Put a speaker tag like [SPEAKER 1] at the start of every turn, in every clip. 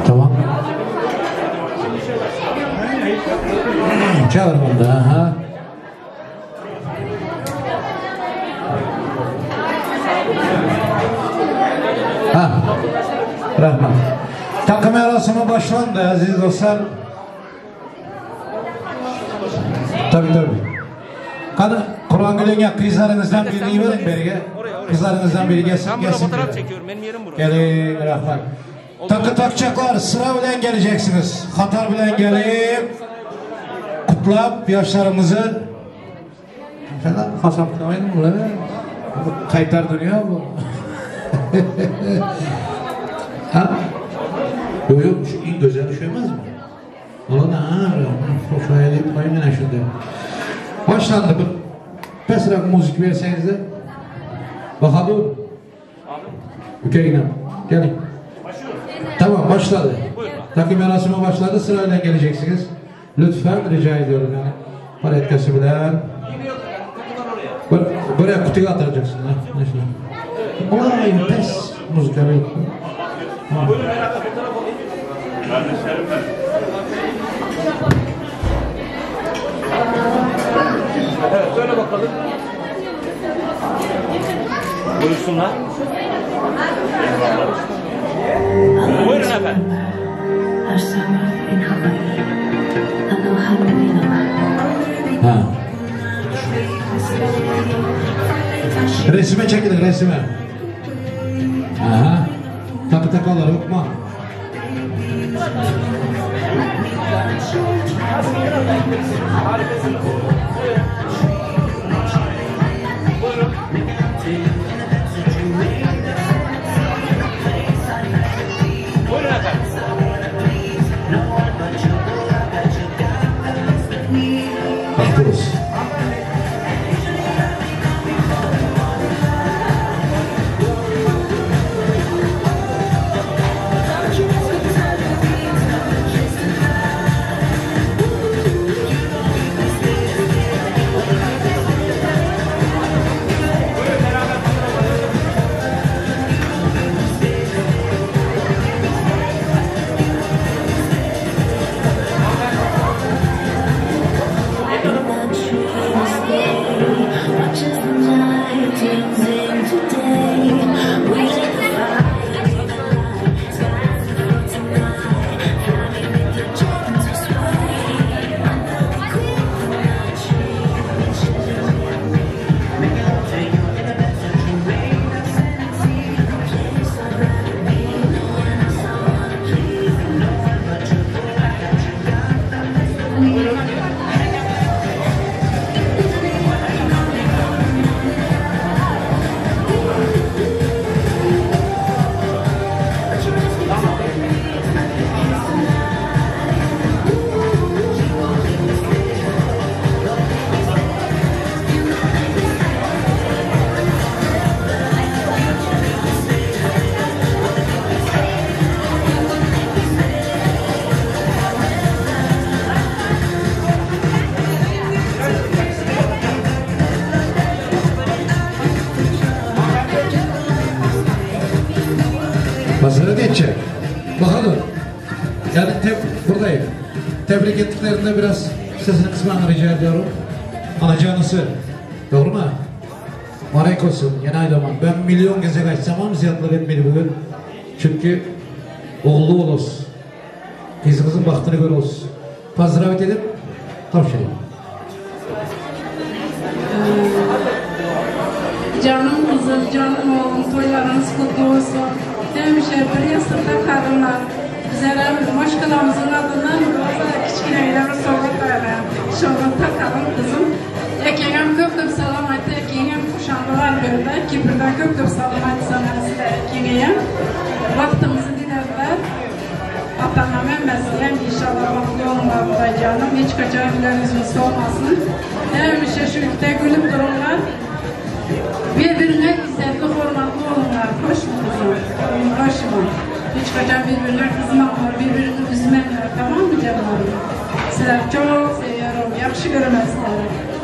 [SPEAKER 1] Tamam. Çağırın da ha. Ha. Rahmat. Takım merasimi başlandı aziz dostlar. Tabii tabii. Qani Kur'an kızlarınızdan birini verin beriga. Kızlarınızdan biri gelsin.
[SPEAKER 2] Ben burada
[SPEAKER 1] gelsin
[SPEAKER 2] fotoğraf
[SPEAKER 1] beri.
[SPEAKER 2] çekiyorum. Benim yerim burası.
[SPEAKER 1] Gelin rahmat. Takı takacaklar sıra bilen geleceksiniz. Katar bilen gelip kutlap yaşlarımızı Falan hasaplamayın mı lan? Bu Kaytar dönüyor bu. ha? Yok yok şu en güzel düşemez mi? Ulan ha, şöyle deyip koyun yine şimdi. Başlandı bu. Pesrak müzik verseniz de. Bakalım. Ülkeye Gelin. Tamam başladı. Takım merasimi başladı. Sırayla geleceksiniz. Lütfen rica ediyorum yani. Para etkisi bilen. Buraya kutuyu atacaksın. Ha. Neyse. Olay pes müzikleri. Ha.
[SPEAKER 2] Buyurun beraber fotoğraf alayım. Evet söyle bakalım. Buyursunlar. Buyurun efendim.
[SPEAKER 3] Our summer in Hawaii. Aloha Nui
[SPEAKER 1] Ha. Resime çekilin resime. Aha. Takı takalar okma.
[SPEAKER 2] Harikasınız. Buyurun. Buyurun efendim.
[SPEAKER 1] Bahtı olsun.
[SPEAKER 2] Buyurun beraber fotoğraf alalım.
[SPEAKER 3] Watch as the night turns into day. We let the fire be the light. Skies are for tonight. Fly me with your gentle sway. Under the coconut tree. Place I'd rather be. No one else I wanna please. No one but you, boy. I got you, got the best of me.
[SPEAKER 1] Pazara geçecek. Bakalım. Yani te buradayım. Tebrik ettiklerinde biraz sesini kısmanı rica ediyorum. Alacağınızı. Doğru mu? Marek olsun. Yeni aydaman. Ben milyon geze kaçsam ama ziyadlar etmedi bugün. Çünkü oğlu olsun. Kızımızın bahtını gör olsun. Pazara edip tavşayım.
[SPEAKER 4] Canım kızım, canım oğlum, toylarınız kutlu olsun. Demişler bir yastıkta kadınlar. Bizlere maşkalamızın adından roza kiçkineyler sovgat verler. Şunu takalım kızım. Ekengem köp köp salam aytdı, ekengem kuşandılar böyle. Kipirden köp köp salam aytdı sana sizler ekengeye. Vaktimizi dilerler. Atanam emmesiyem inşallah bahtlı olunlar buday canım. Hiç kaçan yüzünüz olmasın. Hemişe şu ülkede gülüp durunlar. Birbirine izzetli, hürmetli olunlar. Hoş mu kızım? Hoş mu? Hiç kaçan birbirine kızmamlar, birbirini üzmemler. Tamam mı canlarım? Sizler çok seviyorum. Yaxşı görmezler.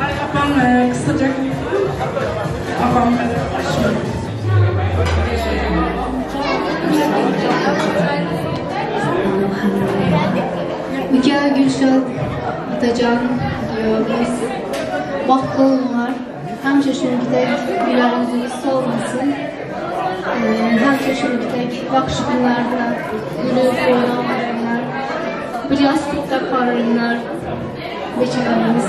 [SPEAKER 4] Ay apam e, kısaca apam e, hoş mu?
[SPEAKER 5] Gülşat, Atajan diýýäris. Bagtly boluňlar. Hemişe şuňky dek güler ýüzüňiz solmasyn. Hemişe şuňky dek ýagşy günlerde gülüp oýnap Bir ýassykda garyňlar. Beçelerimiz,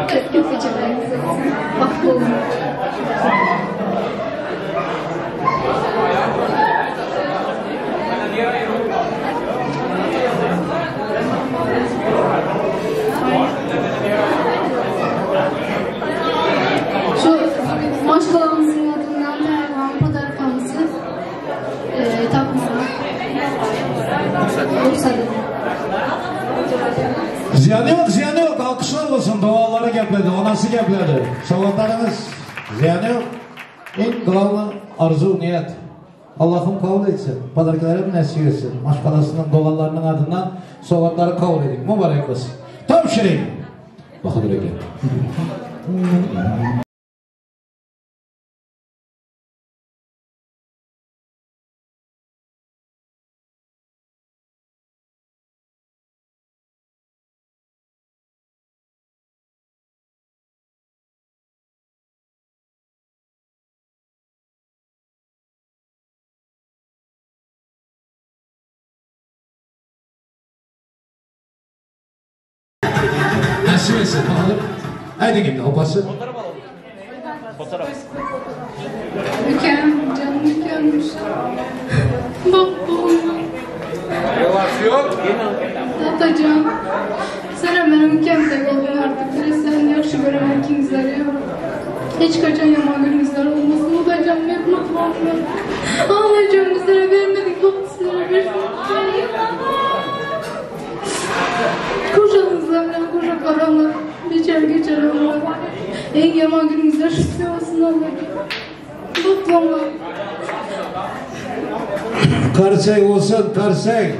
[SPEAKER 5] köp beçelerimiz olsun. Bagtly boluň. Şu maşgalamyzyň adyndan taýýarlan podarkamyzy tapmaga rugsat ediň.
[SPEAKER 1] Ziýany ýok, ziýany ýok, alkyşlar bolsun, doganlary gepledi, onasy gepledi. Sowgatlaryňyz ziýany ýok. Iň glawny arzuw, niýet. Allahym kabul etsin, podarkalarym nesip etsin. Maşgalasynyň, doganlarynyň adyndan sowgatlary kabul ediň. Mübarek bolsun. Tabşyryň. Bahadur eke. Nasip etsin bakalım. Aýdyň indi opasy.
[SPEAKER 2] Fotoğraf.
[SPEAKER 4] Ülkem, canım ülkem. Babam. Atacan. Sen benim ülkem de oldun artık. Sen yaxşı göremem kimseleri. Hiç kaçan yaman günümüzler olmasın. Atacan hep mutlu olsun. Ağlayacağım bizlere vermedik. Yok sizlere versin. Koşalımızla bilen koşa karanlık. Geçer geçer Allah. En yaman günümüzler şükür olsun Allah'ım. Mutlu olun.
[SPEAKER 1] Karsek olsun, karsek.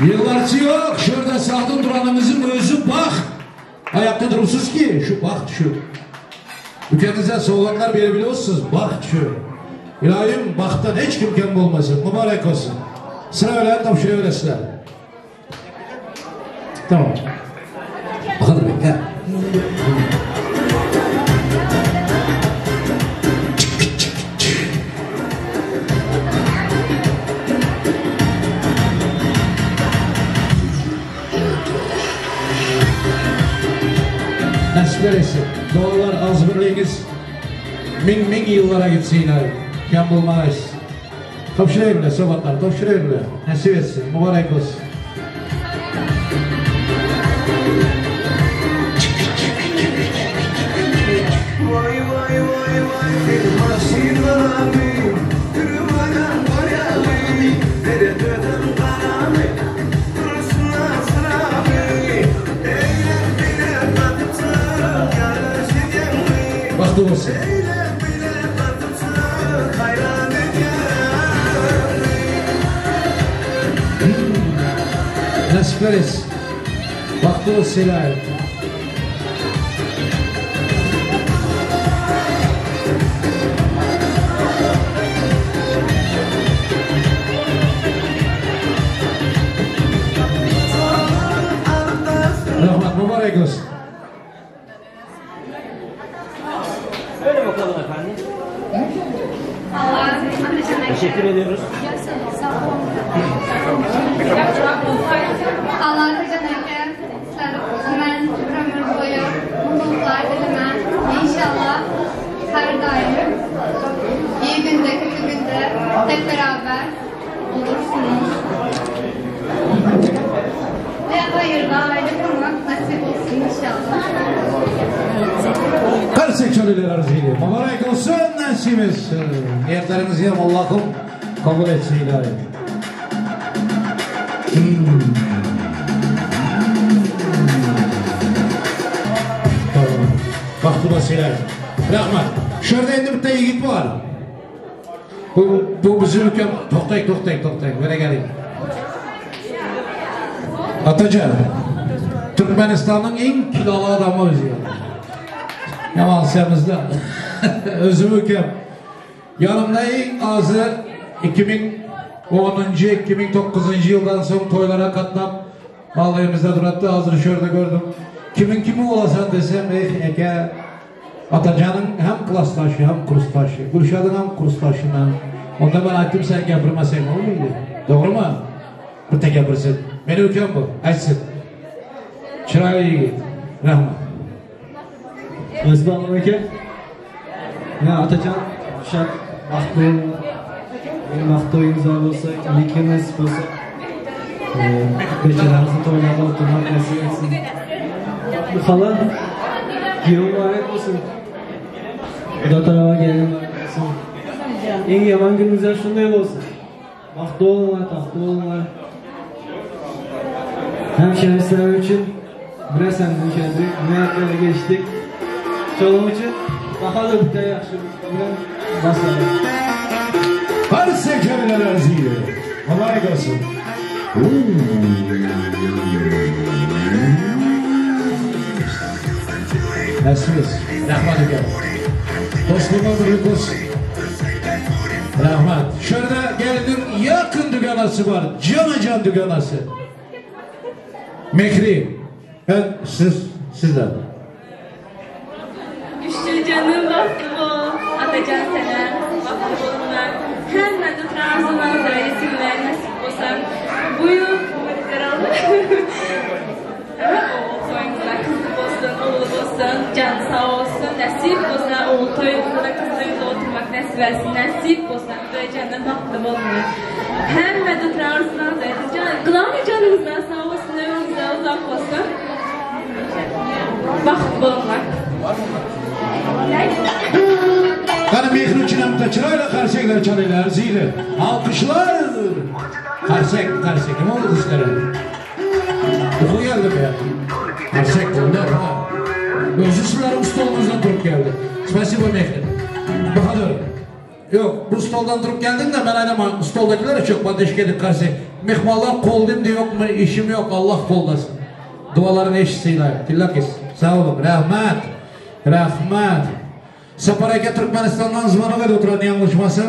[SPEAKER 1] Yıllarçı yok. Şurada sağda duranımızın özü bak. Ayakta durursunuz ki şu bak şu. Ülkenize sovgatlar verebiliyorsunuz. Bak şu. İlahim baktan hiç kim kem olmasın. Mübarek olsun. Sıra öyle tavşırıyor sizler. Tamam. Bakalım Bey, gel. Nasipler etsin. Dualar az birliğiniz min min yıllara gitsin ilahi. Kem bulmayız. Tavşırıyor bile sobatlar, tavşırıyor bile. Nasip etsin, mübarek olsun.
[SPEAKER 6] Vay vay vay vay maşinami Yürümeden bayağı Derededen karamı Duruşuna sıramı Eyle bile batıpsın Yarış edemli
[SPEAKER 1] Bahtı olsun.
[SPEAKER 6] Eyle bile batıpsın Hayran edemli
[SPEAKER 1] Nasipler etsin. Bahtı olsun ilahi. Rahmat mübarek olsun.
[SPEAKER 2] Öyle bakalım efendim. Teşekkür ediyoruz.
[SPEAKER 5] Allah'a eke, mən ömür boyu mutluluklar dilemem. İnşallah her daim iyi günde kötü günde hep beraber olursunuz. Ve hayırlı aile kurmak nasip olsun inşallah.
[SPEAKER 1] Karsek şöyle arz ediyor. Mübarek olsun nasip etsin. Niyetlerinizi yap Allah'ım kabul etsin ilahi. Hmm. Tamam. Bahtı basıyla. Rahmat. Şurada endi bitta yigit bor. Bu, bu bizim ülkem. To'xtang, to'xtang, to'xtang. Bana keling. Atacan. Türkmenistan'ın en kilolu adamı o'zi. Yaman semizde. Özüm ülkem. Yanımda en azı 2010. 2009. yıldan sonra toylara katnap Mallaýymyzda duratdy, hazir şu ýerde gördüm. Kimiň kimi bolasan desem, eh, eke, Atajanyň hem klasdaşy, hem kursdaşy, Gülşadyň hem kursdaşy men. Onda men aýtdym, sen gepirmeseň bolmaýdy. Dogrumy? Bir tek gepirsin. Meni ukem bu, aýtsyn. Çyraýly ýigit. Rahmat.
[SPEAKER 7] Özbek eke. Ya Atacan, Gülşat, bagtly bolun. Iň bagtly toýuňyz bolsa, ýeke nesip bolsa. Beçelerimizi toýlarda oturmak nesip etsin. Hala, giýew mübarek bolsun. Huda taraba gelin mübarek bolsun. Iň ýaman günüňizler şunday bolsun. Bagtly boluňlar, tagtly boluňlar. Hemşehriler üçin bilesən geldik, nerelere geçdik. Şonuň üçin daha da bir ýagşy bilen başladyk.
[SPEAKER 1] Her kelimeler arzıyla. Mübarek olsun. Nasip etsin. Rahmat aka. Dostluğuna ömürlük olsun. Rahmat. Şurada gelinin yakın düganası var. Can can düganası. Mehri. Ben siz sizler.
[SPEAKER 5] Güçlü canım bahtı bol, Atacan sənə bahtı bolunlar. Həmmə de arzularınıza yesinler, nasip olsa. Buyur, Oğul toyunuza kızı olsun, oğlu olsun, can sağ olsun, nasip olsa oğul toyunuza da kız toyunuza oturmak nasip etsin, nasip olsa canım bahtı bolunlar. Həmmə de arzularınıza yesin. Qılanı canınızdan sağ olsun, ömrünüzə uzak olsun. Bahtı bolunlar.
[SPEAKER 1] Qani Mehri uchun ham bitta chiroyli qarsaklar chalinglar, arziydi. Alqishlar. Qarsak, qarsak, nima bo'ldi sizlarga? Uyqu keldimi ya? Qarsak bo'ldi, ha. O'zi sizlarning stolingizdan turib keldi. Спасибо, Mehri. Bahodir. Yo'q, bu stoldan turib keldin de ben aytaman, stoldagilar çok поддержка edip qarsak. Mehmonlar qo'ldim yo'qmi, ishim yo'q, Alloh qo'llasin. Duolarini eshitsinglar. Tillakis. Sog' bo'ling. Rahmat. Rahmat. Sapar aka Turkmenistandan звонок edip oturadi yanlışmasam.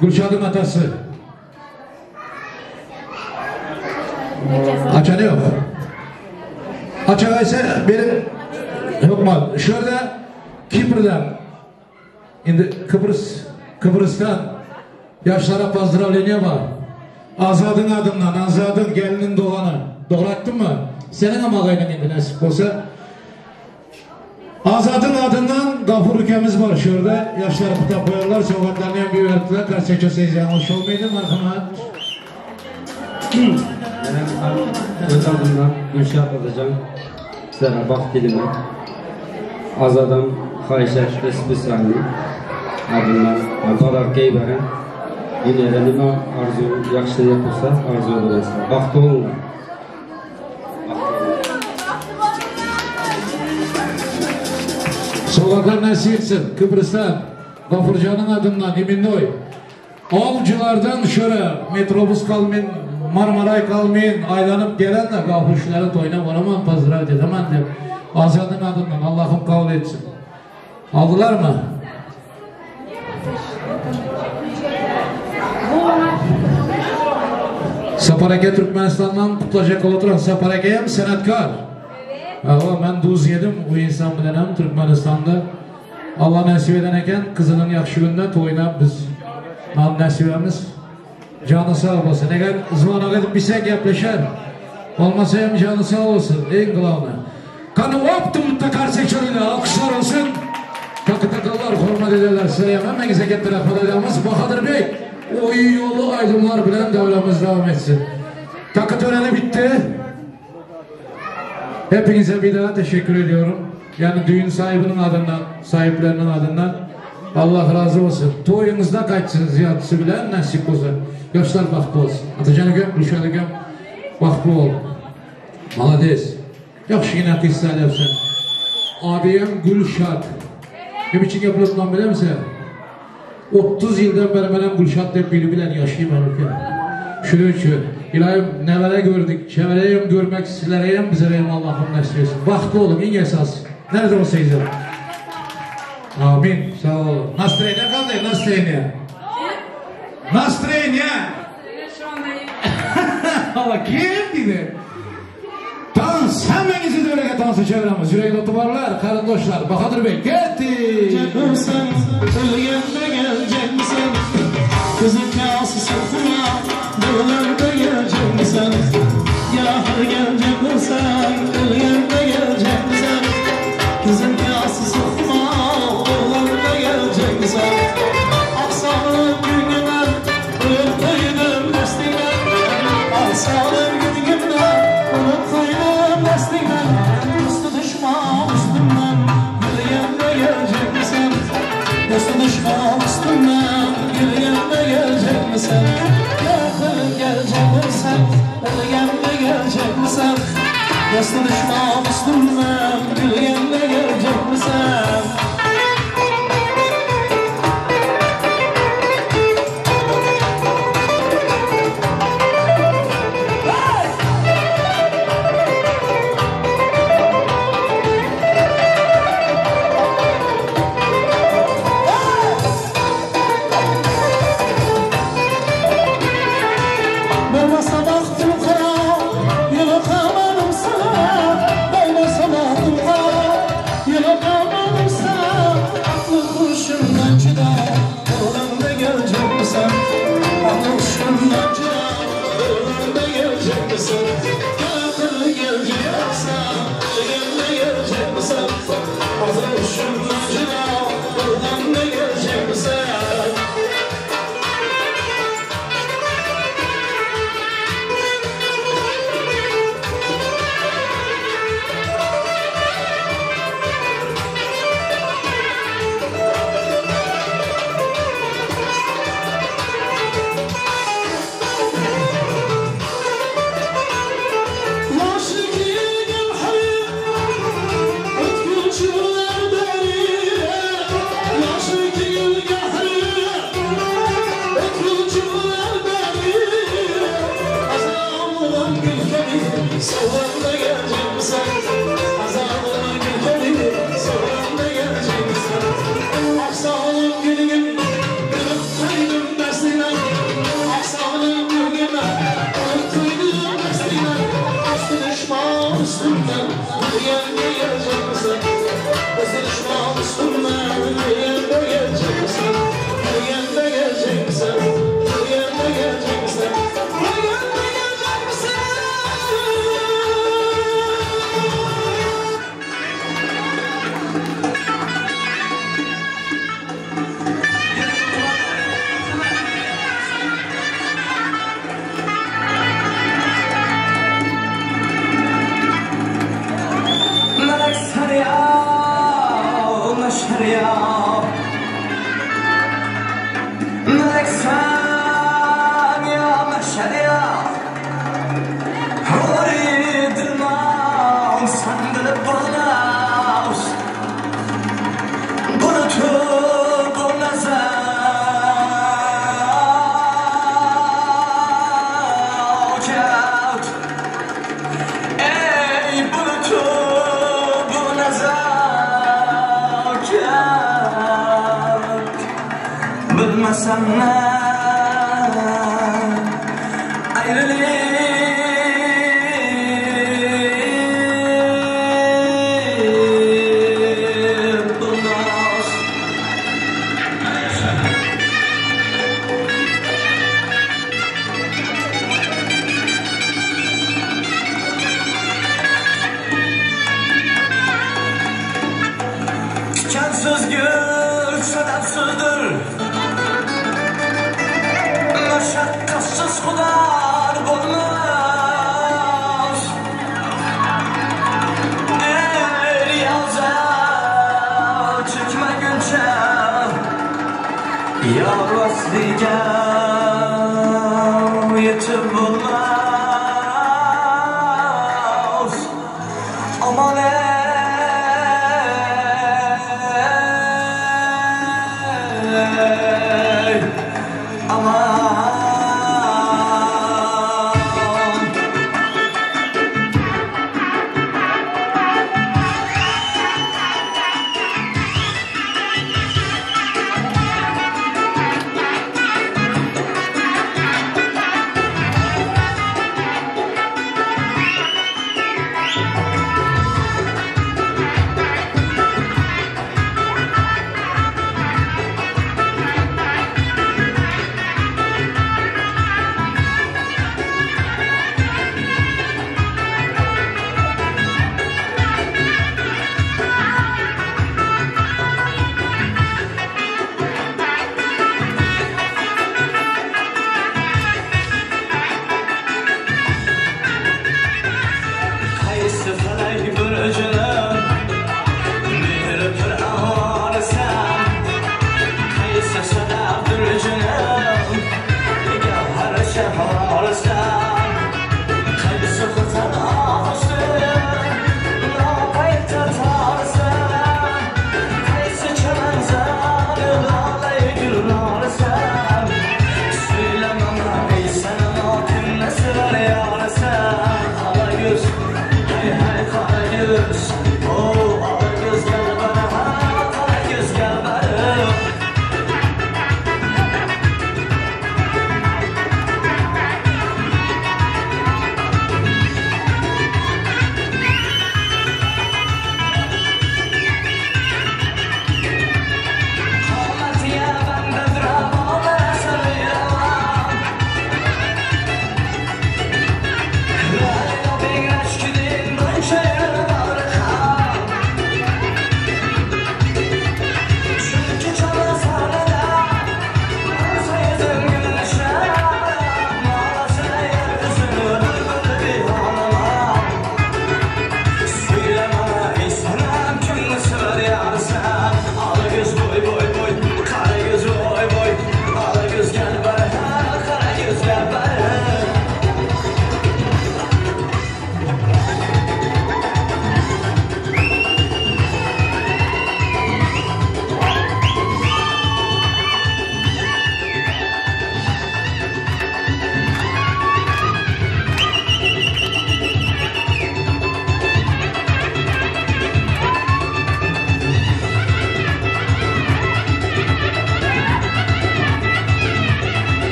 [SPEAKER 1] Gülşad'ın atası. Açanı yok. Açan ise benim yok mu? Şurada Kipr'den Şimdi Kıbrıs Kıbrıs'tan yaşlara pozdravlение var. Azad'ın adından, Azad'ın gelinin doğanı. Doğru attın mı? Senin ama gayrın indi nasip olsa. Azad'ın adından Gafur ülkemiz var şurada. Yaşları puta koyarlar, sovgatlarını hem bir verdiler. Karşı çözseyiz yanlış olmaydı. Merhamet.
[SPEAKER 7] Ben öz adımdan Gülşah Atacan sizlere baxt dilimə. Azadam xahişət Respublikanın adından Balar Qeybərən yenə də nima arzu, yaxşı niyyət olsa arzu edərsən. Baxtlı olunlar.
[SPEAKER 1] Sovgatlar nasip etsin. Kıbrıs'tan Gafurcan'ın adından Eminnoy. Avcılardan şöyle metrobüs kalmayın, Marmaray kalmayın, aylanıp gelen de Gafurşuların toyuna varamam, pazara edemem de. Azad'ın adından Allah'ım kabul etsin. Aldılar mı? Sapar aka Türkmenistan'dan kutlayacak oturan Sapar aka hem sanatkar. Ama ben duz yedim bu insan bilen hem Türkmenistan'da. Allah nasip eden eken kızının yaxşı günde toyuna biz nam nasibemiz. Canı sağ olsun. Eğer zvonok edip bilsek gaplaşar. Olmasa hem canı sağ olsun. En glavni. Kanı optum karsak çalıyla alkışlar olsun. Takı takallar hürmet ederler size. Hemmenize katta rahmat edamiz. Bahadır Bey, oy yolu aydınlar bilen devlemiz devam etsin. Takı töreni bitti. Hepinize bir daha teşekkür ediyorum. Yani düğün sahibinin adından, sahiplerinin adından Allah razı olsun. Toyunuzda kaçsın ziyaretçisi bilen nasip olsun. Yaşlar bahtlı olsun. Atacan akam, Gülşah akam bahtlı ol. Молодец. Yaxshigina qizsa deyapsan. Adiyam Gülşad. Nima uchun gapirayotgan bilamsan? 30 yildan beri men ham Gülşad deb biri bilan yashayman uka. Shuning uchun ilohim nevara ko'rdik, chevara ham ko'rmak sizlarga ham bizlarga ham Allohim nasib etsin. Baxtli bo'ling eng asosi. Nerede olsangiz ham. Amin. Sağ olun. Настроение qanday? Настроение. Настроение.
[SPEAKER 4] Şu anda iyi.
[SPEAKER 1] Allah kim dedi? Biz hemmäňizi döwrege tansa çagyramiz. Ýürek otubarlar, garyndaşlar, Bahadyr Bey ketdi.
[SPEAKER 6] Geleceksin, ölgende geleceksin. Kızın kası sırtına, dağlarda geleceksin. Yahır geleceksin, ölgende geleceksin. Kızın kası sırtına, dağlarda geleceksin. Aksanın gününden, ölüp koydum destine. Aksanın gününden, ölüp koydum destine. Dostu düşman üstümden, gülgende gelecek misin? Dostu düşman üstümden, gülgende gelecek misin? Yakın gelecek misin? Ölgende gelecek misin? Dostu düşman üstümden, gülgende gelecek misin? Bilmese baktım kara, yıkamadım sana. Bilmese baktım kara, yıkamadım sana. Aklı kurşundan cüda, oğlum da gelecek misin? Aklı kurşundan cüda, oğlum da gelecek misin? Aklı gelecek misin? Oğlum da gelecek misin? Aklı kurşundan cüda, oğlum da gelecek misin?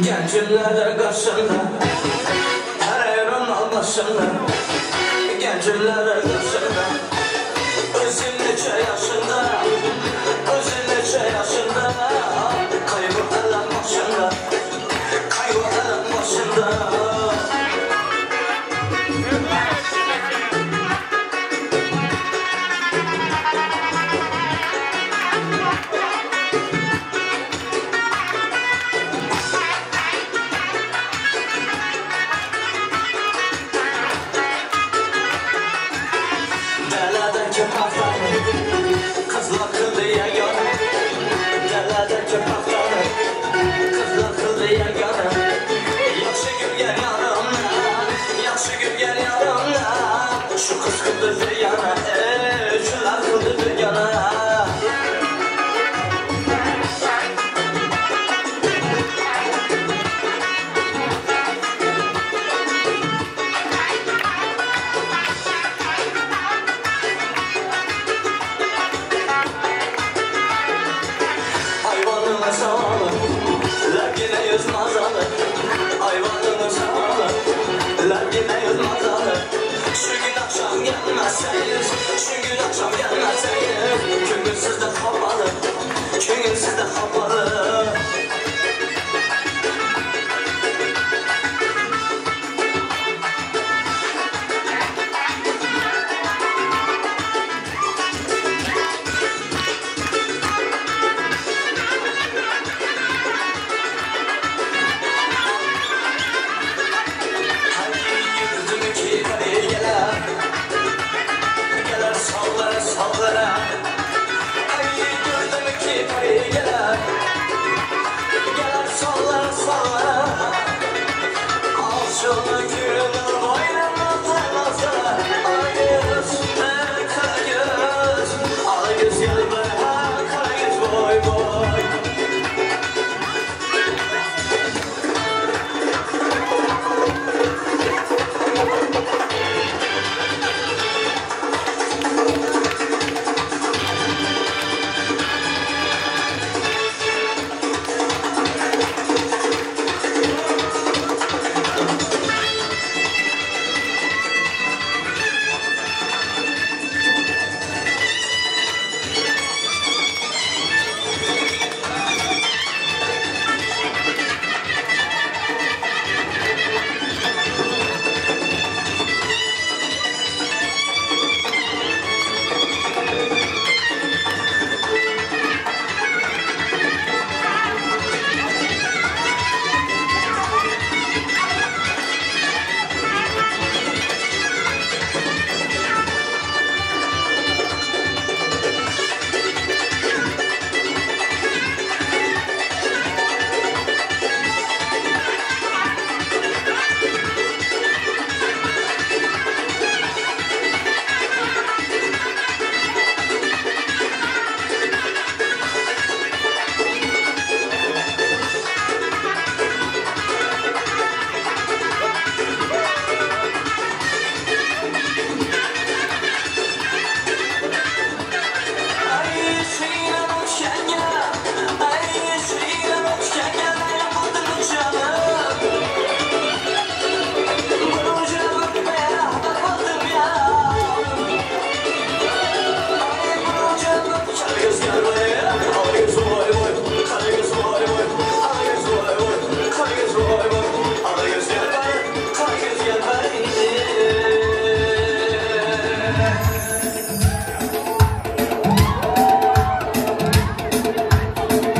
[SPEAKER 8] Gencimler karşında, her evrim almasında. Gencimler karşında, özüm neçe yaşında, özüm neçe yaşında. Kaygı elem başında, kaygı elem başında. Şu kız kıldı bir yana, şular kıldı bir yana. Hayvanına sağlı, lergine yüz mazalı. Hayvanına sağlı, lergine yüz mazalı. Şu gün akşam gelmezseniz, şu gün akşam gelmezseniz, köngülsüz de kapalı, köngülsüz de kapalı.